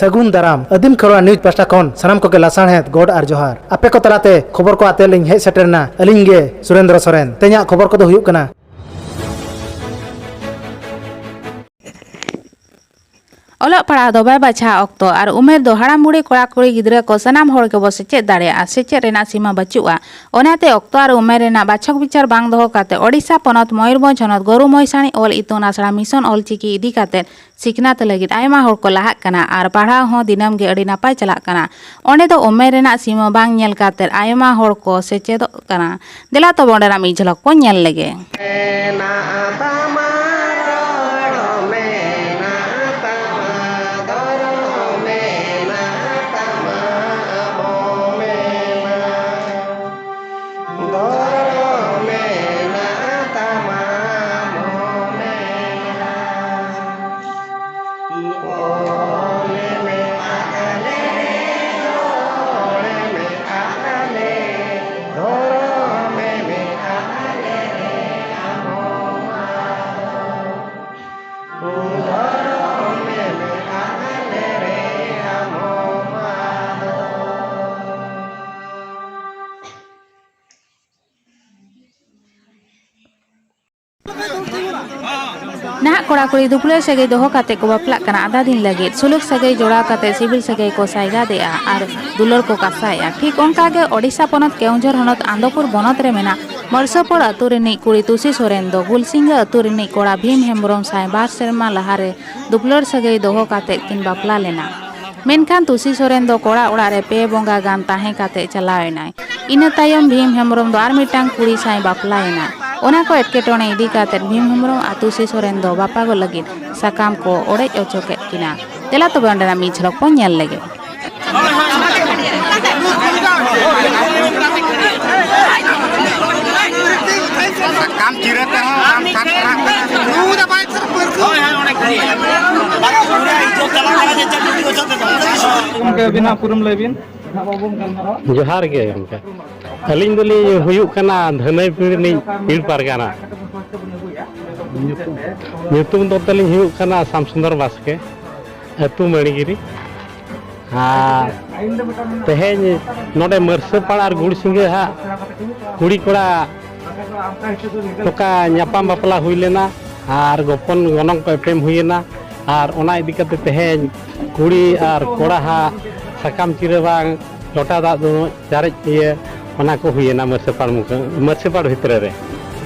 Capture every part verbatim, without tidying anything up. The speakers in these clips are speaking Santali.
ᱥᱟᱹᱜᱩᱱ ᱫᱟᱨᱟᱢ᱾ ᱟᱹᱫᱤᱢ ᱠᱷᱮᱨᱣᱟᱲ ᱱᱤᱭᱩᱡᱽ ᱯᱟᱦᱴᱟ ᱠᱷᱚᱱ ᱥᱟᱱᱟᱢ ᱠᱚᱜᱮ ᱞᱟᱥᱟᱲᱦᱮᱫ ᱜᱚᱰ ᱟᱨ ᱡᱚᱦᱟᱨ᱾ ᱟᱯᱮ ᱠᱚ ᱛᱟᱞᱟᱛᱮ ᱠᱷᱚᱵᱚᱨ ᱠᱚ ᱟᱛᱮ ᱞᱤᱧ ᱦᱮᱡ ᱥᱮᱴᱮᱨ ᱮᱱᱟ ᱟᱹᱞᱤᱧ ᱜᱮ ᱥᱩᱨᱮᱱᱫᱨᱚ ᱥᱚᱨᱮᱱ᱾ ᱛᱮᱦᱮᱧᱟᱜ ᱠᱷᱚᱵᱚᱨ ᱠᱚᱫᱚ ᱦᱩᱭᱩᱜ ᱠᱟᱱᱟ᱾ ᱚᱞᱚᱜ ᱯᱟᱲᱦᱟᱣ ᱫᱚ ᱵᱟᱭ ᱵᱟᱪᱷᱟᱣ ᱚᱠᱛᱚ ᱟᱨ ᱩᱢᱮᱨ ᱫᱚ ᱦᱟᱲᱟᱢ ᱵᱩᱲᱦᱤ, ᱠᱚᱲᱟ ᱠᱩᱲᱤ, ᱜᱤᱫᱽᱨᱟᱹ ᱠᱚ ᱥᱟᱱᱟᱢ ᱦᱚᱲ ᱜᱮᱵᱚ ᱥᱮᱪᱮᱫ ᱫᱟᱲᱮᱭᱟᱜᱼᱟ᱾ ᱥᱮᱪᱮᱫ ᱨᱮᱱᱟᱜ ᱥᱤᱢᱟ ᱵᱟᱹᱪᱩᱜᱼᱟ᱾ ᱚᱱᱟᱛᱮ ᱚᱠᱛᱚ ᱟᱨ ᱩᱢᱮᱨ ᱨᱮᱱᱟᱜ ᱵᱟᱪᱷᱚᱠ ᱵᱤᱪᱟᱨ ᱵᱟᱝ ᱫᱚᱦᱚ ᱠᱟᱛᱮ ᱳᱰᱤᱥᱟ ᱯᱚᱱᱚᱛ ᱢᱚᱭᱩᱨᱵᱷᱚᱸᱡᱽ ᱦᱚᱱᱚᱛ ᱜᱚᱨᱩ ᱢᱚᱭᱥᱟᱬᱤ ᱚᱞ ᱤᱛᱩᱱ ᱟᱥᱲᱟ ᱢᱤᱥᱚᱱ ᱚᱞᱪᱤᱠᱤ ᱤᱫᱤ ᱠᱟᱛᱮ ᱥᱤᱠᱷᱱᱟᱹᱛ ᱞᱟᱹᱜᱤᱫ ᱟᱭᱢᱟ ᱦᱚᱲ ᱠᱚ ᱞᱟᱦᱟᱜ ᱠᱟᱱᱟ ᱟᱨ ᱯᱟᱲᱦᱟᱣ ᱦᱚᱸ ᱫᱤᱱᱟᱹᱢ ᱜᱮ ᱟᱹᱰᱤ ᱱᱟᱯᱟᱭ ᱪᱟᱞᱟᱜ ᱠᱟᱱᱟ᱾ ᱚᱸᱰᱮ ᱫᱚ ᱩᱢᱮᱨ ᱨᱮᱱᱟᱜ ᱥᱤᱢᱟᱹ ᱵᱟᱝ ᱧᱮᱞ ᱠᱟᱛᱮ ᱟᱭᱢᱟ ᱦᱚᱲ ᱠᱚ ᱥᱮᱪᱮᱫᱚᱜ ᱠᱟᱱᱟ᱾ ᱫᱮᱞᱟ ᱛᱚᱵᱮ ᱚᱸᱰᱮᱱᱟᱜ ᱢᱤᱫ ᱡᱷᱞᱚᱠ ᱵᱚᱱ ᱧᱮᱞ ᱞᱮᱜᱮ᱾ ᱱᱟᱦᱟᱜ ᱠᱚᱲᱟ ᱠᱩᱲᱤ ᱫᱩᱯᱞᱟᱹᱲ ᱥᱟᱹᱜᱟᱹᱭ ᱫᱚᱦᱚ ᱠᱟᱛᱮ ᱠᱚ ᱵᱟᱯᱞᱟᱜ ᱠᱟᱱᱟ ᱟᱫᱷᱟ ᱫᱤᱱ ᱞᱟᱹᱜᱤᱫ᱾ ᱥᱩᱞᱩᱠ ᱥᱟᱹᱜᱟᱹᱭ ᱡᱚᱲᱟᱣ ᱠᱟᱛᱮ ᱥᱤᱵᱤᱞ ᱥᱟᱹᱜᱟᱹᱭ ᱠᱚ ᱥᱟᱭᱜᱟᱫᱮᱜᱼᱟ ᱟᱨ ᱫᱩᱞᱟᱹᱲ ᱠᱚ ᱠᱟᱥᱟᱭᱮᱜᱼᱟ᱾ ᱴᱷᱤᱠ ᱚᱱᱠᱟ ᱜᱮ ᱳᱰᱤᱥᱟ ᱯᱚᱱᱚᱛ ᱠᱮᱣᱚᱱᱡᱷᱚᱨ ᱦᱚᱱᱚᱛ ᱟᱱᱫᱚᱯᱩᱨ ᱵᱚᱱᱚᱛ ᱨᱮ ᱢᱮᱱᱟᱜ ᱢᱚᱨᱥᱟᱯᱩᱨ ᱟᱹᱛᱩ ᱨᱤᱱᱤᱡ ᱠᱩᱲᱤ ᱛᱩᱥᱤ ᱥᱚᱨᱮᱱ ᱫᱚ ᱜᱩᱞᱥᱤᱝᱜᱟᱹ ᱟᱹᱛᱩ ᱨᱤᱱᱤᱡ ᱠᱚᱲᱟ ᱵᱷᱤᱢ ᱦᱮᱢᱵᱨᱚᱢ ᱥᱟᱶ ᱵᱟᱨ ᱥᱮᱨᱢᱟ ᱞᱟᱦᱟᱨᱮ ᱫᱩᱯᱞᱟᱹᱲ ᱥᱟᱹᱜᱟᱹᱭ ᱫᱚᱦᱚ ᱠᱟᱛᱮ ᱠᱤᱱ ᱵᱟᱯᱞᱟ ᱞᱮᱱᱟ᱾ ᱢᱮᱱᱠᱷᱟᱱ ᱛᱩᱥᱤ ᱥᱚᱨᱮᱱ ᱫᱚ ᱠᱚᱲᱟ ᱚᱲᱟᱜ ᱨᱮ ᱯᱮ ᱵᱚᱸᱜᱟ ᱜᱟᱱ ᱛᱟᱦᱮᱸ ᱠᱟᱛᱮ ᱪᱟᱞᱟᱣ ᱮᱱᱟᱭ᱾ ᱤᱱᱟᱹ ᱛᱟᱭᱚᱢ ᱵᱷᱤᱢ ᱦᱮᱢᱵᱨᱚᱢ ᱫᱚ ᱟᱨ ᱢᱤᱫᱴᱟᱝ ᱠᱩᱲᱤ ᱥᱟᱶ ᱵᱟᱯᱞᱟᱭᱮᱱᱟ᱾ ᱚᱱᱟ ᱠᱚ ᱮᱴᱠᱮᱴᱚᱬᱮ ᱤᱫᱤ ᱠᱟᱛᱮ ᱵᱷᱤᱢ ᱦᱮᱢᱵᱨᱚᱢ ᱟᱨ ᱛᱩᱥᱤ ᱥᱚᱨᱮᱱ ᱫᱚ ᱵᱟᱯᱟᱜᱚᱜ ᱞᱟᱹᱜᱤᱫ ᱥᱟᱠᱟᱢ ᱠᱚ ᱚᱲᱮᱡ ᱚᱪᱚ ᱠᱮᱫ ᱠᱤᱱᱟ᱾ ᱫᱮᱞᱟ ᱛᱚᱵᱮ ᱚᱸᱰᱮᱱᱟᱜ ᱢᱤᱫ ᱡᱷᱞᱚᱠ ᱵᱚᱱ ᱧᱮᱞ ᱞᱮᱜᱮ᱾ ᱥᱟᱠᱟᱢ ᱪᱤᱨᱟᱹ ᱛᱮᱦᱚᱸ ᱵᱟᱢ ᱥᱟᱵ ᱯᱟᱲᱟᱜ ᱠᱟᱱᱟ᱾ ᱜᱚᱢᱠᱮ, ᱟᱹᱵᱤᱱᱟᱜ ᱩᱯᱨᱩᱢ ᱞᱟᱹᱭ ᱵᱤᱱ᱾ ᱡᱚᱦᱟᱨ ᱜᱮ ᱜᱚᱢᱠᱮ᱾ ᱟᱹᱞᱤᱧ ᱫᱚᱞᱤᱧ ᱦᱩᱭᱩᱜ ᱠᱟᱱᱟ ᱫᱷᱟᱹᱱᱟᱹᱭᱯᱩᱨ ᱨᱤᱱᱤᱡ ᱯᱤᱲ ᱯᱟᱨᱜᱟᱱᱟ᱾ ᱧᱩᱛᱩᱢ ᱫᱚ ᱛᱟᱹᱞᱤᱧ ᱦᱩᱭᱩᱜ ᱠᱟᱱᱟ ᱥᱟᱢᱥᱩᱱᱫᱚᱨ ᱵᱟᱥᱠᱮ, ᱟᱹᱛᱩ ᱢᱟᱹᱬᱤᱜᱤᱨᱤ᱾ ᱟᱨ ᱛᱮᱦᱮᱧ ᱱᱚᱰᱮ ᱢᱟᱹᱨᱥᱟᱹᱯᱟᱲ ᱟᱨ ᱜᱩᱲᱥᱤᱝᱜᱟᱹ ᱦᱟᱸᱜ ᱠᱩᱲᱤ ᱠᱚᱲᱟ ᱱᱚᱝᱠᱟ ᱧᱟᱯᱟᱢ ᱵᱟᱯᱞᱟ ᱦᱩᱭ ᱞᱮᱱᱟ ᱟᱨ ᱜᱚᱯᱚᱱ ᱜᱚᱱᱚᱝ ᱠᱚ ᱮᱯᱮᱢ ᱦᱩᱭᱮᱱᱟ᱾ ᱟᱨ ᱚᱱᱟ ᱤᱫᱤ ᱠᱟᱛᱮ ᱛᱮᱦᱮᱧ ᱠᱩᱲᱤ ᱟᱨ ᱠᱚᱲᱟ ᱦᱟᱸᱜ ᱥᱟᱠᱟᱢ ᱪᱤᱨᱟᱹ ᱵᱟᱝ ᱞᱚᱴᱟ ᱫᱟᱜ ᱫᱚ ᱪᱟᱨᱮᱡ ᱤᱭᱟᱹ ᱚᱱᱟ ᱠᱚ ᱦᱩᱭᱮᱱᱟ ᱢᱟᱹᱨᱥᱟᱹᱯᱟᱲ ᱢᱩᱠᱟᱹ-, ᱢᱟᱹᱨᱥᱟᱹᱯᱟᱲ ᱵᱷᱤᱛᱨᱤ ᱨᱮ᱾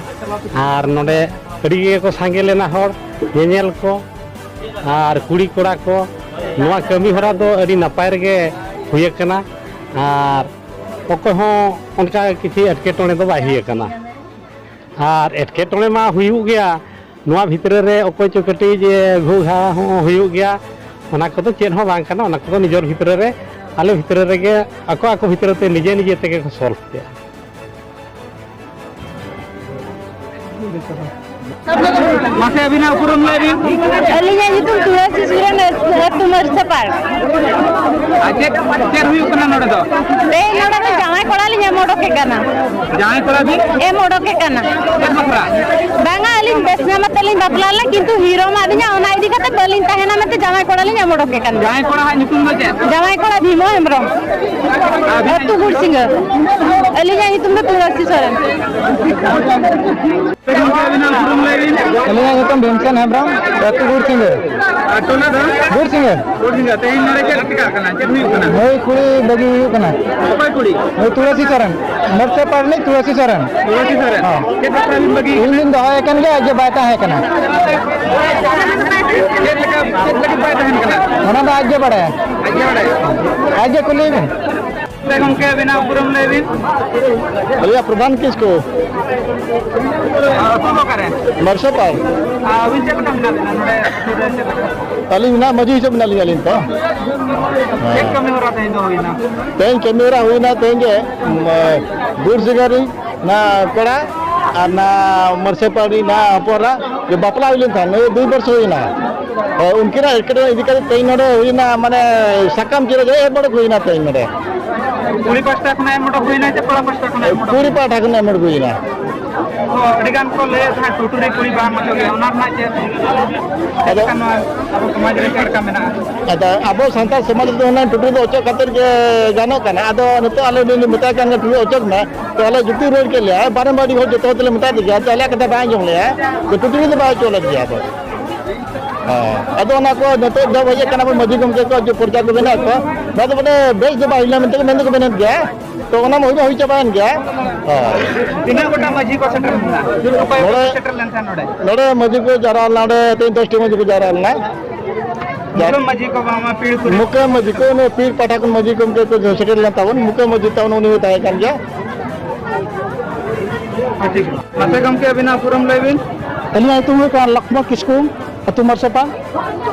ᱟᱨ ᱱᱚᱰᱮ ᱟᱹᱰᱤ ᱜᱮᱠᱚ ᱥᱟᱸᱜᱮ ᱞᱮᱱᱟ ᱦᱚᱲ ᱧᱮᱧᱮᱞ ᱠᱚ᱾ ᱟᱨ ᱠᱩᱲᱤ ᱠᱚᱲᱟ ᱠᱚ ᱱᱚᱣᱟ ᱠᱟᱹᱢᱤ ᱦᱚᱨᱟ ᱫᱚ ᱟᱹᱰᱤ ᱱᱟᱯᱟᱭ ᱨᱮᱜᱮ ᱦᱩᱭ ᱟᱠᱟᱱᱟ᱾ ᱟᱨ ᱚᱠᱚᱭ ᱦᱚᱸ ᱚᱱᱠᱟ ᱠᱤᱪᱷᱩ ᱮᱴᱠᱮᱴᱚᱬᱮ ᱫᱚ ᱵᱟᱭ ᱦᱩᱭ ᱟᱠᱟᱱᱟ᱾ ᱟᱨ ᱮᱴᱠᱮᱴᱚᱬᱮ ᱢᱟ ᱦᱩᱭᱩᱜ ᱜᱮᱭᱟ, ᱱᱚᱣᱟ ᱵᱷᱤᱛᱨᱤ ᱨᱮ ᱚᱠᱚᱭ ᱪᱚ ᱠᱟᱹᱴᱤᱡ ᱡᱮ ᱜᱷᱩ ᱜᱷᱟ ᱦᱚᱸ ᱦᱩᱭᱩᱜ ᱜᱮᱭᱟ, ᱚᱱᱟ ᱠᱚᱫᱚ ᱪᱮᱫ ᱦᱚᱸ ᱵᱟᱝ ᱠᱟᱱᱟ᱾ ᱚᱱᱟ ᱠᱚᱫᱚ ᱱᱤᱡᱮᱨ ᱵᱷᱤᱛᱨᱤ ᱨᱮ, ᱟᱞᱮ ᱵᱷᱤᱛᱨᱤ ᱨᱮᱜᱮ ᱟᱠᱚ ᱟᱠᱚ ᱵᱷᱤᱛᱨᱤ ᱛᱮ ᱱᱤᱡᱮ ᱱᱤᱡᱮ ᱛᱮᱜᱮ ᱠᱚ ᱥᱚᱞᱵᱷ ᱠᱮᱜᱼᱟ᱾ ᱢᱟᱥᱮ ᱟᱹᱵᱤᱱᱟᱜ ᱩᱯᱨᱩᱢ ᱞᱟᱹᱭ ᱵᱤᱱ᱾ ᱟᱹᱞᱤᱧᱟᱜ ᱧᱩᱛᱩᱢ ᱛᱩᱞᱟᱹᱥᱤ ᱥᱚᱨᱮᱱ, ᱟᱹᱛᱩ ᱢᱟᱹᱨᱥᱟᱯᱟᱲ᱾ ᱟᱨ ᱪᱮᱫ, ᱪᱮᱫ ᱦᱩᱭᱩᱜ ᱠᱟᱱᱟ ᱱᱚᱰᱮ ᱫᱚ? ᱛᱮᱦᱮᱧ ᱱᱚᱰᱮ ᱫᱚ ᱡᱟᱶᱟᱭ ᱠᱚᱲᱟ ᱞᱤᱧ ᱮᱢ ᱚᱰᱚᱠᱮ ᱠᱟᱱᱟ᱾ ᱡᱟᱶᱟᱭ ᱠᱚᱲᱟ ᱵᱤᱱ? ᱮᱢ ᱚᱰᱚᱠᱮ ᱠᱟᱱᱟ᱾ ᱪᱮᱫ ᱵᱟᱠᱷᱨᱟ? ᱵᱟᱝᱟ, ᱟᱹᱞᱤᱧ ᱵᱮᱥ ᱧᱟᱢ ᱟᱛᱮ ᱞᱤᱧ ᱵᱟᱯᱞᱟ ᱞᱮᱱᱟ, ᱠᱤᱱᱛᱩ ᱦᱤᱨᱳ ᱢᱟᱜ ᱞᱤᱧᱟ, ᱚᱱᱟ ᱤᱫᱤ ᱠᱟᱛᱮ ᱵᱟᱹᱞᱤᱧ ᱛᱟᱦᱮᱱᱟ ᱢᱮᱱᱛᱮ ᱡᱟᱶᱟᱭ ᱠᱚᱲᱟ ᱞᱤᱧ ᱮᱢ ᱚᱰᱚᱠᱮ ᱠᱟᱱᱟ᱾ ᱡᱟᱶᱟᱭ ᱠᱚᱲᱟ ᱦᱟᱜ ᱧᱩᱛᱩᱢ ᱫᱚ ᱪᱮᱫ? ᱡᱟᱶᱟᱭ ᱠᱚᱲᱟ ᱵᱷᱤᱢᱚ ᱦᱮᱢᱵᱨᱚᱢ᱾ ᱟᱹᱵᱤᱱᱟᱜ ᱟᱹᱛᱩ ᱜᱩᱲᱥᱤᱝᱜᱟᱹ᱾ ᱟᱹᱞᱤᱧᱟᱜ ᱧᱩᱛᱩᱢ ᱫᱚ ᱛᱩᱞᱟᱹᱥᱤ ᱥᱚᱨᱮᱱ᱾ ᱜᱚᱢᱠᱮ, ᱟᱹᱵᱤᱱᱟᱜ ᱩᱯᱨᱩᱢ ᱞᱟᱹᱭ ᱵᱤᱱ᱾ ᱟᱹᱞᱤᱧᱟᱜ ᱧᱩᱛᱩᱢ ᱵᱷᱤᱢᱥᱮᱱ ᱦᱮᱢᱵᱨᱚᱢ, ᱟᱹᱛᱩ ᱜᱩᱲᱥᱤᱝᱜᱟᱹ᱾ ᱟᱨ ᱴᱚᱞᱟ ᱫᱚ? ᱜᱩᱲᱥᱤᱝᱜᱟᱹ᱾ ᱜᱩᱲᱥᱤᱝᱜᱟᱹ᱾ ᱛᱮᱦᱮᱧ ᱱᱚᱰᱮ ᱪᱮᱫ ᱪᱤᱠᱟᱹᱜ ᱠᱟᱱᱟ? ᱪᱮᱫ ᱦᱩᱭᱩᱜ ᱠᱟᱱᱟ? ᱱᱩᱭ ᱠᱩᱲᱤ ᱵᱟᱹᱜᱤ ᱦᱩᱭᱩᱜ ᱠᱟᱱᱟ᱾ ᱚᱠᱚᱭ ᱠᱩᱲᱤ? ᱱᱩᱭ ᱛᱩᱞᱟᱹᱥᱤ ᱥᱚᱨᱮᱱ᱾ ᱢᱟᱹᱨᱥᱟᱹ ᱯᱟᱨᱱᱤ ᱛᱩᱞᱟᱹᱥᱤ ᱥᱚᱨᱮᱱ᱾ ᱛᱩᱞᱟᱹᱥᱤ ᱥᱚᱨᱮᱱ᱾ ᱦᱚᱸ᱾ ᱪᱮᱫ ᱵᱟᱠᱷᱨᱟ ᱵᱤᱱ ᱵᱟᱹᱜᱤ? ᱤᱧ ᱫᱩᱧ ᱫᱚᱦᱚᱭᱮ ᱠᱟᱱ ᱜᱮᱭᱟ, ᱟᱡ ᱜᱮ ᱵᱟᱭ ᱛᱟᱦᱮᱸ ᱠᱟᱱᱟ᱾ ᱪᱮᱫ ᱞᱮᱠᱟ, ᱪᱮᱫ ᱞᱟᱹᱜᱤᱫ ᱵᱟᱭ ᱛᱟᱦᱮᱱ ᱠᱟᱱᱟ? ᱚᱱᱟ ᱫᱚ ᱟᱡ ᱜᱮ ᱵᱟᱲᱟᱭᱟ᱾ ᱟᱡ ᱜᱮ ᱵᱟᱲᱟᱭᱟ᱾ ᱟᱡ ᱜᱮ ᱠᱩᱞᱤᱭᱮ ᱵᱤᱱ᱾ ᱜᱚᱢᱠᱮ, ᱟᱹᱵᱤᱱᱟᱜ ᱩᱯᱨᱩᱢ ᱞᱟᱹᱭ ᱵᱤᱱ᱾ ᱟᱹᱞᱤᱧᱟᱜ ᱯᱨᱚᱫᱷᱟᱱ ᱠᱤᱥᱠᱩ᱾ ᱟᱨ ᱟᱹᱛᱩ ᱫᱚ ᱚᱠᱟᱨᱮ? ᱢᱟᱨᱥᱟᱯᱟᱲ᱾ ᱟᱨ ᱟᱹᱵᱤᱱ ᱪᱮᱫ ᱞᱮᱠᱟ ᱢᱮᱱᱟᱜ ᱵᱤᱱᱟ ᱱᱚᱰᱮ ᱟᱹᱛᱩ ᱨᱮ ᱪᱮᱫ ᱞᱮᱠᱟ? ᱟᱹᱞᱤᱧ ᱢᱮᱱᱟᱜ, ᱢᱟᱹᱡᱷᱤ ᱦᱤᱥᱟᱹᱵ ᱢᱮᱱᱟᱜ ᱞᱤᱧᱟ ᱟᱹᱞᱤᱧ ᱫᱚ᱾ ᱪᱮᱫ ᱠᱟᱹᱢᱤ ᱦᱚᱨᱟ ᱛᱮᱦᱮᱧ ᱫᱚ ᱦᱩᱭᱱᱟ? ᱛᱮᱦᱮᱧ ᱠᱟᱹᱢᱤ ᱦᱚᱨᱟ ᱦᱩᱭᱱᱟ ᱛᱮᱦᱮᱧ ᱜᱮ, ᱩᱢ, ᱜᱩᱲ ᱥᱤᱸᱜᱟᱹᱨᱤ ᱱᱟ ᱠᱚᱲᱟ ᱟᱨ ᱱᱟ ᱢᱟᱹᱨᱥᱮ ᱯᱟᱹᱲᱤ ᱱᱟ ᱦᱚᱯᱚᱱ ᱨᱟ ᱡᱮ ᱵᱟᱯᱞᱟ ᱦᱩᱭ ᱞᱮᱱ ᱛᱟᱦᱮᱸᱫ, ᱱᱤᱭᱟᱹ ᱫᱩᱭ ᱵᱚᱨᱥᱚ ᱦᱩᱭᱱᱟ᱾ ᱦᱳᱭ, ᱩᱱᱠᱤᱱᱟᱜ ᱮᱴᱠᱮᱴᱚᱬᱮ ᱤᱫᱤ ᱠᱟᱛᱮ ᱛᱮᱦᱮᱧ ᱱᱚᱰᱮ ᱦᱩᱭᱱᱟ, ᱢᱟᱱᱮ ᱥᱟᱠᱟᱢ ᱪᱤᱨᱟᱹ ᱡᱮ ᱮᱢ ᱚᱰᱚᱠ ᱦᱩᱭᱱᱟ ᱛᱮᱦᱮᱧ ᱱᱚᱰᱮ᱾ ᱠᱩᱲᱤ ᱯᱟᱥᱴᱟ ᱠᱷᱚᱱᱟᱜ ᱮᱢ ᱚᱰᱚᱠ ᱦᱩᱭᱱᱟ ᱥᱮ ᱠᱚᱲᱟ ᱯᱟᱥᱴᱟ ᱠᱷᱚᱱᱟᱜ ᱮᱢ ᱚᱰᱚᱠ ᱠᱩᱲᱤ ᱦᱩᱭᱱᱟ? ᱯᱟᱦᱴᱟ ᱠᱷᱚᱱ ᱮᱢ ᱚᱰᱚᱠ ᱦᱩᱭᱱᱟ᱾ ᱟᱹᱰᱤ ᱜᱟᱱ ᱠᱚ ᱞᱟᱹᱭᱮᱫ ᱛᱟᱦᱮᱸᱫ ᱴᱩᱴᱩᱨᱤ ᱠᱩᱲᱤ ᱵᱟᱝ ᱚᱪᱚᱜ ᱜᱮ, ᱚᱱᱟ ᱨᱮᱱᱟᱜ ᱪᱮᱫ ᱟᱫᱚ ᱪᱮᱫ ᱞᱮᱠᱟ ᱱᱚᱣᱟ ᱟᱵᱚ ᱥᱚᱢᱟᱡᱽ ᱨᱮ ᱪᱮᱫ ᱞᱮᱠᱟ ᱢᱮᱱᱟᱜᱼᱟ? ᱟᱫᱚ ᱟᱵᱚ ᱥᱟᱱᱛᱟᱲ ᱥᱚᱢᱟᱡᱽ ᱨᱮᱫᱚ ᱚᱱᱟ ᱴᱩᱴᱩᱨᱤ ᱫᱚ ᱚᱪᱚᱜ ᱠᱷᱟᱹᱛᱤᱨ ᱜᱮ ᱜᱟᱱᱚᱜ ᱠᱟᱱᱟ᱾ ᱟᱫᱚ ᱱᱤᱛᱚᱜ ᱟᱞᱮ ᱩᱱᱤ ᱞᱮ ᱢᱮᱛᱟᱭ ᱠᱟᱱ ᱜᱮ ᱴᱩᱴᱩᱨᱤ ᱚᱪᱚᱜ ᱢᱮ, ᱛᱚ ᱟᱞᱮ ᱡᱩᱠᱛᱤ ᱨᱚᱲ ᱠᱮᱫ ᱞᱮᱭᱟ, ᱵᱟᱨᱮ ᱵᱟᱨ ᱟᱹᱰᱤ ᱦᱚᱲ ᱡᱚᱛᱚ ᱦᱚᱲ ᱛᱮᱞᱮ ᱢᱮᱛᱟ ᱫᱮ ᱜᱮᱭᱟ, ᱛᱚ ᱟᱞᱮᱭᱟᱜ ᱠᱟᱛᱷᱟ ᱵᱟᱭ ᱟᱸᱡᱚᱢ ᱞᱮᱭᱟ, ᱛᱚ ᱴᱩᱴᱩᱨᱤ ᱫᱚ ᱵᱟᱭ ᱚᱪᱚ ᱞᱮᱫ ᱜᱮᱭᱟ᱾ ᱟᱫᱚ ᱦᱮᱸ, ᱟᱫᱚ ᱚᱱᱟ ᱠᱚ ᱱᱤᱛᱚᱜ ᱫᱚ ᱦᱮᱡ ᱟᱠᱟᱱᱟ ᱵᱚᱱ ᱢᱟᱹᱡᱷᱤ ᱜᱚᱢᱠᱮ ᱠᱚ ᱡᱮ ᱯᱚᱨᱪᱟ ᱠᱚ ᱵᱮᱱᱟᱣ ᱠᱚ, ᱱᱚᱣᱟ ᱫᱚ ᱵᱚᱞᱮ ᱵᱮᱥ ᱫᱚ ᱵᱟᱝ ᱦᱩᱭ ᱞᱮᱱᱟ ᱢᱮᱱᱛᱮ ᱠᱚ ᱢᱮᱱ ᱫᱚᱠᱚ ᱢᱮᱱᱮᱫ ᱜᱮᱭᱟ᱾ ᱛᱚ ᱚᱱᱟ ᱢᱟ ᱦᱩᱭ ᱢᱟ ᱦᱩᱭ ᱪᱟᱵᱟᱭᱮᱱ ᱜᱮᱭᱟ᱾ ᱦᱳᱭ᱾ ᱛᱤᱱᱟᱹᱜ ᱜᱚᱴᱟᱝ ᱢᱟᱹᱡᱷᱤ ᱠᱚ ᱥᱮᱴᱮᱨ ᱞᱮᱱᱟ? ᱚᱠᱚᱭ ᱠᱚ ᱱᱚᱰᱮ ᱥᱮᱴᱮᱨ ᱞᱮᱱ ᱛᱟᱦᱮᱸᱫ ᱱᱚᱰᱮ? ᱱᱚᱰᱮ ᱢᱟᱹᱡᱷᱤ ᱠᱚ ᱡᱟᱣᱨᱟ ᱞᱮᱱᱟ, ᱱᱚᱰᱮ ᱛᱮᱦᱮᱧ ᱫᱚᱥᱴᱤ ᱢᱟᱹᱡᱷᱤ ᱠᱚ ᱡᱟᱣᱨᱟ ᱞᱮᱱᱟ᱾ ᱢᱩᱠᱷᱟᱹ ᱢᱟᱹᱡᱷᱤ ᱠᱚ ᱵᱟᱝᱢᱟ ᱯᱤᱲ ᱠᱚᱨᱮ᱾ ᱢᱩᱠᱷᱟᱹ ᱢᱟᱹᱡᱷᱤ ᱠᱚ, ᱱᱩᱭ ᱯᱤᱲ ᱯᱟᱦᱴᱟ ᱠᱷᱚᱱ ᱢᱟᱹᱡᱷᱤ ᱜᱚᱢᱠᱮ ᱠᱚ ᱥᱮᱴᱮᱨ ᱞᱮᱱ ᱛᱟᱵᱚᱱ, ᱢᱩᱠᱷᱟᱹ ᱢᱟᱹᱡᱷᱤ ᱛᱟᱵᱚᱱ ᱩᱱᱤ ᱦᱚᱸᱭ ᱛᱟᱦᱮᱸ ᱠᱟᱱ ᱜᱮᱭᱟ᱾ ᱟᱪᱪᱷᱟ, ᱢᱟᱥᱮ ᱜᱚᱢᱠᱮ ᱟᱹᱵᱤᱱᱟᱜ ᱩᱯᱨᱩᱢ ᱞᱟᱹᱭ ᱵᱤᱱ᱾ ᱟᱹᱞᱤᱧᱟᱜ ᱧᱩᱛᱩᱢ ᱦᱩᱭᱩᱜ ᱠᱟᱱᱟ ᱞᱚᱠᱷᱢᱚ ᱠᱤᱥᱠᱩ, ᱟᱹᱛᱩ ᱢᱟᱨᱥᱟᱯᱟ᱾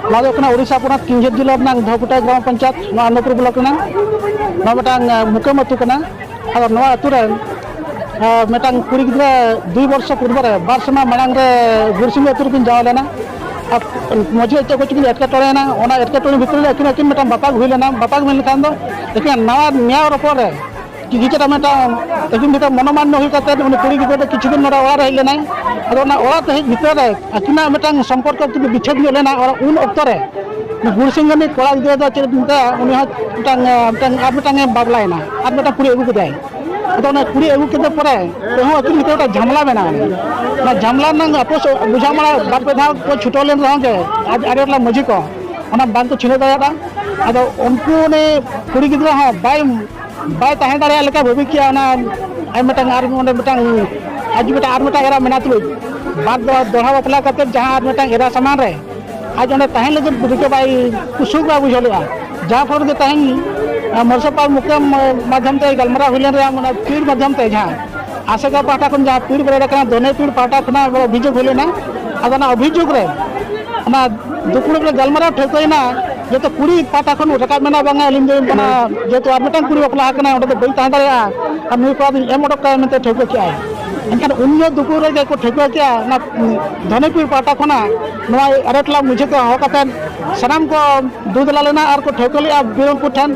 ᱱᱚᱣᱟ ᱫᱚ ᱦᱩᱭᱩᱜ ᱠᱟᱱᱟ ᱳᱰᱤᱥᱟ ᱯᱚᱱᱚᱛ ᱠᱮᱱᱫᱩᱡᱷᱚᱨ ᱡᱮᱞᱟ ᱨᱮᱱᱟᱜ ᱫᱷᱚᱵᱠᱩᱴᱟ ᱜᱨᱟᱢ ᱯᱚᱧᱪᱟᱭᱮᱛ, ᱱᱚᱣᱟ ᱟᱱᱚᱱᱫᱚᱯᱩᱨ ᱵᱞᱚᱠ ᱨᱮᱱᱟᱜ᱾ ᱱᱚᱣᱟ ᱢᱤᱫᱴᱟᱝ, ᱟᱸ, ᱢᱩᱠᱟᱹᱢ ᱟᱹᱛᱩ ᱠᱟᱱᱟ᱾ ᱟᱫᱚ ᱱᱚᱣᱟ ᱟᱹᱛᱩ ᱨᱮ, ᱟᱸ, ᱢᱤᱫᱴᱟᱝ ᱠᱩᱲᱤ ᱜᱤᱫᱽᱨᱟᱹ ᱫᱩᱭ ᱵᱚᱨᱥᱚ ᱯᱩᱨᱵᱚ ᱨᱮ ᱵᱟᱨ ᱥᱮᱨᱢᱟ ᱢᱟᱲᱟᱝ ᱨᱮ ᱜᱩᱨᱥᱤᱝ ᱟᱹᱛᱩ ᱨᱮᱠᱤᱱ ᱡᱟᱶᱟᱭ ᱞᱮᱱᱟ᱾ ᱟᱨ ᱢᱟᱹᱡᱷᱤ ᱪᱮᱫ ᱠᱚ ᱪᱚᱠᱤᱱ ᱮᱴᱠᱮᱴᱚᱬᱮᱭᱮᱱᱟ, ᱚᱱᱟ ᱮᱴᱠᱮᱴᱚᱬᱮ ᱵᱷᱤᱛᱨᱤ ᱨᱮ ᱟᱹᱠᱤᱱ, ᱟᱹᱠᱤᱱ ᱢᱤᱫᱴᱟᱝ ᱵᱟᱯᱟᱜ ᱦᱩᱭ ᱞᱮᱱᱟ᱾ ᱵᱟᱯᱟᱜ ᱢᱮᱱ ᱞᱮᱠᱷᱟᱱ ᱫᱚ ᱮᱠᱮᱱ ᱱᱟᱣᱟ ᱱᱮᱭᱟᱣ ᱨᱚᱯᱚᱲ ᱨᱮ ᱠᱤᱪᱷᱩᱴᱟ ᱢᱤᱫᱴᱟᱝ ᱟᱹᱠᱤᱱ ᱵᱷᱤᱛᱨᱤ ᱢᱚᱱᱳᱢᱟᱱᱱᱚ ᱦᱩᱭ ᱠᱟᱛᱮ ᱩᱱᱤ ᱠᱩᱲᱤ ᱜᱤᱫᱽᱨᱟᱹ ᱫᱚ ᱠᱤᱪᱷᱩ ᱫᱤᱱ ᱱᱚᱰᱮ ᱚᱲᱟᱜ ᱨᱮ ᱦᱮᱡ ᱞᱮᱱᱟᱭ᱾ ᱟᱫᱚ ᱚᱱᱟ ᱚᱲᱟᱜ ᱛᱮ ᱦᱮᱡ ᱵᱷᱤᱛᱨᱤ ᱨᱮ ᱟᱹᱠᱤᱱᱟᱜ ᱢᱤᱫᱴᱟᱝ ᱥᱚᱢᱯᱚᱨᱠᱚ ᱠᱤᱱᱛᱩ ᱵᱤᱪᱷᱮᱫ ᱧᱚᱜ ᱞᱮᱱᱟ᱾ ᱚᱱᱟ ᱩᱱ ᱚᱠᱛᱚ ᱨᱮ ᱩᱱᱤ ᱜᱩᱨᱥᱤᱝ ᱨᱤᱱᱤᱡ ᱠᱚᱲᱟ ᱜᱤᱫᱽᱨᱟᱹ ᱫᱚ ᱪᱮᱫ ᱢᱮᱛᱟᱭᱟ, ᱩᱱᱤ ᱦᱚᱸ ᱢᱤᱫᱴᱟᱝ, ᱢᱤᱫᱴᱟᱝ, ᱟᱨ ᱢᱤᱫᱴᱟᱝ ᱮ ᱵᱟᱯᱞᱟᱭᱮᱱᱟ, ᱟᱨ ᱢᱤᱫᱴᱟᱝ ᱠᱩᱲᱤ ᱟᱹᱜᱩ ᱠᱮᱫᱟᱭ᱾ ᱟᱫᱚ ᱚᱱᱟ ᱠᱩᱲᱤ ᱟᱹᱜᱩ ᱠᱮᱫᱮ ᱯᱚᱨᱮ ᱛᱮᱦᱚᱸ ᱟᱹᱠᱤᱱ ᱵᱷᱤᱛᱨᱤ ᱢᱤᱫᱴᱟᱝ ᱡᱷᱟᱢᱞᱟ ᱢᱮᱱᱟᱜᱼᱟ᱾ ᱚᱱᱟ ᱡᱷᱟᱢᱞᱟ ᱨᱮᱱᱟᱜ ᱟᱯᱳᱥ ᱵᱩᱡᱷᱟᱹᱣ ᱢᱟᱱᱟ ᱵᱟᱨ ᱯᱮ ᱫᱷᱟᱣ ᱠᱚ ᱪᱷᱩᱴᱟᱹᱣ ᱞᱮᱱ ᱨᱮᱦᱚᱸ ᱜᱮ ᱟᱡ ᱟᱲᱮ ᱴᱚᱞᱟ ᱢᱟᱹᱡᱷᱤ ᱠᱚ ᱚᱱᱟ ᱵᱟᱝ ᱠᱚ ᱪᱷᱤᱰᱟᱹᱣ ᱫᱟᱲᱮᱭᱟᱫᱟ᱾ ᱟᱫᱚ ᱩᱱᱠᱩ ᱩᱱᱤ ᱠᱩᱲᱤ ᱜᱤᱫᱽᱨᱟᱹ ᱦᱚᱸ ᱵᱟᱭ ᱵᱟᱭ ᱛᱟᱦᱮᱸ ᱫᱟᱲᱮᱭᱟᱜ ᱞᱮᱠᱟ ᱵᱷᱟᱹᱵᱤ ᱠᱮᱜᱼᱟ᱾ ᱚᱱᱟ ᱟᱨ ᱢᱤᱫᱴᱟᱝ, ᱟᱨ ᱚᱸᱰᱮ ᱢᱤᱫᱴᱟᱝ, ᱟᱡ ᱢᱤᱫᱴᱟᱝ ᱟᱨ ᱢᱤᱫᱴᱟᱝ ᱮᱨᱟ ᱢᱮᱱᱟᱜ ᱛᱩᱞᱩᱡ, ᱵᱟᱨ ᱫᱚ ᱫᱚᱦᱲᱟ ᱵᱟᱯᱞᱟ ᱠᱟᱛᱮ ᱡᱟᱦᱟᱸ ᱟᱨ ᱢᱤᱫᱴᱟᱝ ᱮᱨᱟ ᱥᱟᱢᱟᱝ ᱨᱮ ᱟᱡ ᱚᱸᱰᱮ ᱛᱟᱦᱮᱸ ᱞᱟᱹᱜᱤᱫ ᱨᱤᱠᱟᱹ ᱵᱟᱭ, ᱥᱩᱠ ᱵᱟᱭ ᱵᱩᱡᱷᱟᱹᱣ ᱞᱮᱫᱼᱟ᱾ ᱡᱟᱦᱟᱸ ᱯᱷᱚᱞ ᱜᱮ ᱛᱮᱦᱮᱧ, ᱟᱸ, ᱢᱚᱨᱥᱚ ᱯᱟᱞ ᱢᱩᱠᱟᱹᱢ, ᱟᱸ, ᱢᱟᱫᱽᱫᱷᱚᱢ ᱛᱮ ᱜᱟᱞᱢᱟᱨᱟᱣ ᱦᱩᱭ ᱞᱮᱱ ᱨᱮᱭᱟᱜ, ᱚᱱᱟ ᱯᱤᱲ ᱢᱟᱫᱽᱫᱷᱚᱢ ᱛᱮ ᱡᱟᱦᱟᱸ ᱟᱥᱮᱠᱟ ᱯᱟᱦᱴᱟ ᱠᱷᱚᱱ ᱡᱟᱦᱟᱸ ᱯᱤᱲ ᱵᱮᱨᱮᱫ ᱟᱠᱟᱱᱟ, ᱫᱷᱚᱱᱮ ᱯᱤᱲ ᱯᱟᱦᱴᱟ ᱠᱷᱚᱱᱟᱜ ᱚᱵᱷᱤᱡᱳᱜᱽ ᱦᱩᱭ ᱞᱮᱱᱟ᱾ ᱟᱫᱚ ᱚᱱᱟ ᱚᱵᱷᱤᱡᱳᱜᱽ ᱨᱮ ᱚᱱᱟ ᱫᱩᱯᱲᱩᱵ ᱨᱮ ᱜᱟᱞᱢᱟᱨᱟᱣ ᱴᱷᱟᱹᱣᱠᱟᱹᱭᱮᱱᱟ, ᱡᱚᱛᱚ ᱠᱩᱲᱤ ᱯᱟᱦᱴᱟ ᱠᱷᱚᱱ ᱨᱟᱠᱟᱵ ᱢᱮᱱᱟ, ᱵᱟᱝᱟ ᱟᱹᱞᱤᱧ ᱫᱚ ᱚᱱᱟ ᱡᱮᱦᱮᱛᱩ ᱟᱨ ᱢᱤᱫᱴᱟᱝ ᱠᱩᱲᱤ ᱵᱟᱯᱞᱟ ᱟᱠᱟᱱᱟᱭ, ᱚᱸᱰᱮ ᱫᱚ ᱵᱟᱹᱧ ᱛᱟᱦᱮᱸ ᱫᱟᱲᱮᱭᱟᱜᱼᱟ, ᱟᱨ ᱱᱩᱭ ᱠᱚᱲᱟ ᱫᱚᱧ ᱮᱢ ᱚᱰᱚᱠ ᱠᱟᱭᱟ ᱢᱮᱱᱛᱮ ᱴᱷᱟᱹᱣᱠᱟᱹ ᱠᱮᱜᱼᱟᱭ᱾ ᱮᱱᱠᱷᱟᱱ ᱩᱱ ᱦᱤᱞᱳᱜ ᱫᱩᱯᱩᱨ ᱨᱮᱜᱮ ᱠᱚ ᱴᱷᱟᱹᱣᱠᱟᱹ ᱠᱮᱜᱼᱟ, ᱚᱱᱟ ᱫᱷᱚᱱᱤᱯᱩᱨ ᱯᱟᱦᱴᱟ ᱠᱷᱚᱱᱟᱜ ᱱᱚᱣᱟ ᱟᱨᱮ ᱴᱚᱞᱟ ᱢᱟᱹᱡᱷᱤ ᱠᱚ ᱦᱚᱦᱚ ᱠᱟᱛᱮᱫ ᱥᱟᱱᱟᱢ ᱠᱚ ᱫᱩ ᱫᱟᱞᱟᱞ ᱮᱱᱟ ᱟᱨ ᱠᱚ ᱴᱷᱟᱹᱣᱠᱟᱹ ᱞᱮᱜᱼᱟ ᱵᱤᱨᱚᱢᱯᱩᱨ ᱴᱷᱮᱱ᱾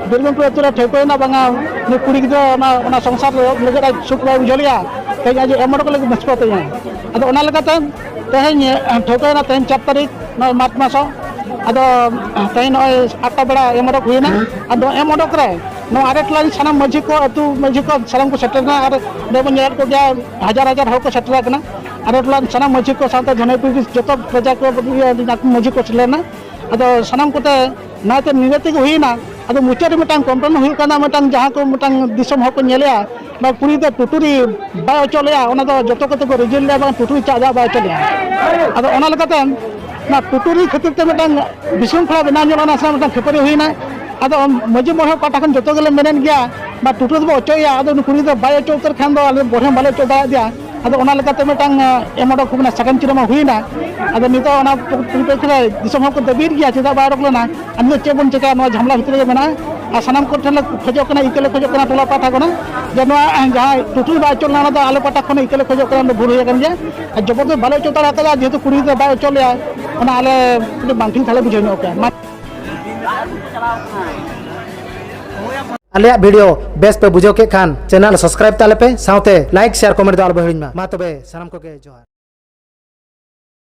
ᱵᱤᱨᱜᱚᱢᱯᱩᱨ ᱟᱹᱛᱩ ᱨᱮ ᱴᱷᱟᱹᱣᱠᱟᱹᱭᱮᱱᱟ, ᱵᱟᱝᱟ ᱱᱩᱭ ᱠᱩᱲᱤ ᱜᱤᱫᱽᱨᱟᱹ ᱚᱱᱟ, ᱚᱱᱟ ᱥᱚᱝᱥᱟᱨ ᱞᱟᱹᱜᱤᱫ ᱟᱡ ᱥᱩᱠ ᱵᱟᱭ ᱵᱩᱡᱷᱟᱹᱣ ᱞᱮᱜᱼᱟ᱾ ᱛᱮᱦᱮᱧ ᱟᱡ ᱮᱢ ᱚᱰᱚᱠ ᱞᱟᱹᱜᱤᱫ ᱢᱩᱥᱠᱤᱞ ᱛᱮ ᱟᱫᱚ ᱚᱱᱟ ᱞᱮᱠᱟᱛᱮ ᱛᱮᱦᱮᱧ ᱴᱷᱟᱹᱣᱠᱟᱹᱭᱮᱱᱟ, ᱛᱮᱦᱮᱧ ᱪᱟᱨ ᱛᱟᱹᱨᱤᱠᱷ ᱱᱚᱜᱼᱚᱭ ᱢᱟᱨᱪ ᱢᱟᱥ ᱦᱚᱸ᱾ ᱟᱫᱚ ᱛᱮᱦᱮᱧ ᱱᱚᱜᱼᱚᱭ ᱟᱴ ᱴᱟ ᱵᱮᱲᱟ ᱮᱢ ᱚᱰᱚᱠ ᱦᱩᱭᱮᱱᱟ᱾ ᱟᱫᱚ ᱮᱢ ᱚᱰᱚᱠ ᱨᱮ ᱱᱚᱣᱟ ᱟᱨᱮ ᱴᱚᱞᱟ ᱨᱮᱱ ᱥᱟᱱᱟᱢ ᱢᱟᱹᱡᱷᱤ ᱠᱚ, ᱟᱹᱛᱩ ᱢᱟᱹᱡᱷᱤ ᱠᱚ ᱥᱟᱱᱟᱢ ᱠᱚ ᱥᱮᱴᱮᱨ ᱮᱱᱟ᱾ ᱟᱨ ᱱᱚᱰᱮ ᱵᱚᱱ ᱧᱮᱞᱮᱫ ᱠᱚᱜᱮᱭᱟ, ᱦᱟᱡᱟᱨ ᱦᱟᱡᱟᱨ ᱦᱚᱲ ᱠᱚ ᱥᱮᱴᱮᱨ ᱟᱠᱟᱱᱟ᱾ ᱟᱨᱮ ᱴᱚᱞᱟ ᱨᱮᱱ ᱥᱟᱱᱟᱢ ᱢᱟᱹᱡᱷᱤ ᱠᱚ ᱥᱟᱶᱛᱮ ᱡᱷᱟᱹᱱᱟᱹᱭᱯᱩᱨᱤ ᱡᱚᱛᱚ ᱯᱨᱚᱡᱟ ᱠᱚ, ᱤᱭᱟᱹ, ᱢᱟᱹᱡᱷᱤ ᱠᱚ ᱥᱮᱴᱮᱨ ᱞᱮᱱᱟ᱾ ᱟᱫᱚ ᱥᱟᱱᱟᱢ ᱠᱚᱛᱮ ᱱᱟᱭᱛᱮ ᱱᱤᱨᱟᱹ ᱛᱮᱜᱮ ᱦᱩᱭᱮᱱᱟ᱾ ᱟᱫᱚ ᱢᱩᱪᱟᱹᱫ ᱨᱮ ᱢᱤᱫᱴᱟᱝ ᱠᱚᱢᱯᱞᱮᱱ ᱦᱩᱭᱩᱜ ᱠᱟᱱᱟ, ᱢᱤᱫᱴᱟᱝ ᱡᱟᱦᱟᱸ ᱠᱚ ᱢᱤᱫᱴᱟᱝ ᱫᱤᱥᱚᱢ ᱦᱚᱲ ᱠᱚ ᱧᱮᱞᱮᱜᱼᱟ, ᱱᱚᱣᱟ ᱠᱩᱲᱤ ᱜᱤᱫᱽᱨᱟᱹ ᱴᱩᱴᱩᱨᱤ ᱵᱟᱭ ᱚᱪᱚᱜ ᱞᱮᱜᱼᱟ, ᱚᱱᱟ ᱫᱚ ᱡᱚᱛᱚ ᱠᱚᱛᱮ ᱠᱚ ᱨᱤᱡᱮᱠᱴ ᱞᱮᱜᱼᱟ, ᱵᱟᱝ ᱴᱩᱴᱩᱨᱤ ᱪᱟᱜ ᱫᱚ ᱵᱟᱭ ᱚᱪᱚᱜ ᱞᱮᱜᱼᱟ᱾ ᱟᱫᱚ ᱚᱱᱟ ᱞᱮᱠᱟᱛᱮ ᱱᱚᱣᱟ ᱴᱩᱴᱩᱨᱤ ᱠᱷᱟᱹᱛᱤᱨ ᱛᱮ ᱢᱤᱫᱴᱟᱝ ᱵᱤᱥᱨᱤᱝᱠᱷᱚᱞᱟ ᱵᱮᱱᱟᱣ ᱧᱚᱜ ᱞᱮᱱᱟ, ᱥᱮ ᱢᱤᱫᱴᱟᱝ ᱠᱷᱟᱹᱯᱟᱹᱨᱤ ᱦᱩᱭᱮᱱᱟ᱾ ᱟᱫᱚ ᱢᱟᱹᱡᱷᱤ ᱢᱚᱬᱮ ᱦᱚᱲ ᱯᱟᱦᱴᱟ ᱠᱷᱚᱱ ᱡᱚᱛᱚ ᱜᱮᱞᱮ ᱢᱮᱱᱮᱫ ᱜᱮᱭᱟ, ᱵᱟ ᱴᱩᱴᱩᱨᱤ ᱫᱚᱵᱚ ᱚᱪᱚᱜ ᱮᱭᱟ, ᱟᱫᱚ ᱩᱱᱤ ᱠᱩᱲᱤ ᱜᱤᱫᱽᱨᱟᱹ ᱵᱟᱭ ᱚᱪᱚ ᱩᱛᱟᱹᱨ ᱠᱷᱟᱱ ᱫᱚ ᱟᱞᱮ ᱵᱚᱲᱦᱮ ᱵᱟᱞᱮ ᱚᱪᱚ ᱫᱟᱲᱮᱭᱟᱜ ᱜᱮᱭᱟ᱾ ᱟᱫᱚ ᱚᱱᱟ ᱞᱮᱠᱟᱛᱮ ᱢᱤᱫᱴᱟᱝ, ᱮ, ᱮᱢ ᱚᱰᱚᱠ ᱦᱩᱭᱱᱟ, ᱥᱟᱜᱮᱱ ᱪᱤᱨᱟᱹ ᱢᱟ ᱦᱩᱭᱱᱟ᱾ ᱟᱫᱚ ᱱᱤᱛᱚᱜ ᱚᱱᱟ ᱯᱚᱨᱤᱯᱨᱮᱠᱠᱷᱤ ᱨᱮ ᱫᱤᱥᱚᱢ ᱦᱚᱲ ᱠᱚ ᱫᱟᱹᱵᱤᱭᱮᱫ ᱜᱮᱭᱟ, ᱪᱮᱫᱟᱜ ᱵᱟᱭ ᱚᱰᱚᱠ ᱞᱮᱱᱟ? ᱟᱨ ᱱᱤᱛᱚᱜ ᱪᱮᱫ ᱵᱚᱱ ᱪᱮᱠᱟᱭᱟ? ᱱᱚᱣᱟ ᱡᱷᱟᱢᱮᱞᱟ ᱵᱷᱤᱛᱨᱤ ᱨᱮᱜᱮ ᱢᱮᱱᱟᱜᱼᱟ᱾ ᱟᱨ ᱥᱟᱱᱟᱢ ᱠᱚ ᱴᱷᱮᱱ ᱞᱮ ᱠᱷᱚᱡᱚᱜ ᱠᱟᱱᱟ, ᱤᱠᱟᱹ ᱞᱮ ᱠᱷᱚᱡᱚᱜ ᱠᱟᱱᱟ ᱴᱚᱞᱟ ᱯᱟᱦᱴᱟ ᱠᱷᱚᱱᱟᱜ, ᱡᱮ ᱱᱚᱣᱟ, ᱮ, ᱡᱟᱦᱟᱸᱭ ᱴᱩᱴᱩᱨᱤ ᱵᱟᱭ ᱚᱪᱚ ᱞᱮᱱᱟ, ᱚᱱᱟ ᱫᱚ ᱟᱞᱮ ᱯᱟᱦᱴᱟ ᱠᱷᱚᱱ ᱤᱠᱟᱹ ᱞᱮ ᱠᱷᱚᱡᱚᱜ ᱠᱟᱱᱟ, ᱚᱱᱟ ᱫᱚ ᱵᱷᱩᱞ ᱦᱩᱭ ᱟᱠᱟᱱ ᱜᱮᱭᱟ᱾ ᱟᱨ ᱡᱚᱵᱚᱨᱫᱚᱥ ᱵᱟᱞᱮ ᱚᱪᱚ ᱫᱟᱲᱮ ᱠᱟᱫᱟ, ᱡᱮᱦᱮᱛᱩ ᱠᱩᱲᱤ ᱜᱤᱫᱽᱨᱟᱹ ᱵᱟᱭ ᱚᱪᱚ ᱞᱮᱭᱟ, ᱚᱱᱟ ᱟᱞᱮ ᱠᱟᱹᱴᱤᱡ ᱵᱟᱝ ᱴᱷᱤᱠ ᱛᱟᱦᱞᱮ ᱵᱩᱡᱷᱟᱹᱣ ᱧᱚᱜ ᱠᱮᱭᱟ᱾ ᱢᱟ ᱟᱞᱮᱭᱟᱜ ᱵᱷᱤᱰᱤᱭᱳ ᱵᱮᱥ ᱯᱮ ᱵᱩᱡᱷᱟᱹᱣ ᱠᱮᱫ ᱠᱷᱟᱱ, ᱪᱮᱱᱮᱞ ᱥᱟᱵᱥᱠᱨᱟᱭᱤᱵ ᱛᱟᱞᱮ ᱯᱮ, ᱥᱟᱶᱛᱮ ᱞᱟᱭᱤᱠ, ᱥᱮᱭᱟᱨ, ᱠᱚᱢᱮᱱᱴ ᱫᱚ ᱟᱞᱚ ᱯᱮ ᱦᱤᱲᱤᱧ ᱢᱟ᱾ ᱢᱟ ᱛᱚᱵᱮ, ᱥᱟᱱᱟᱢ ᱠᱚᱜᱮ ᱡᱚᱦᱟᱨ᱾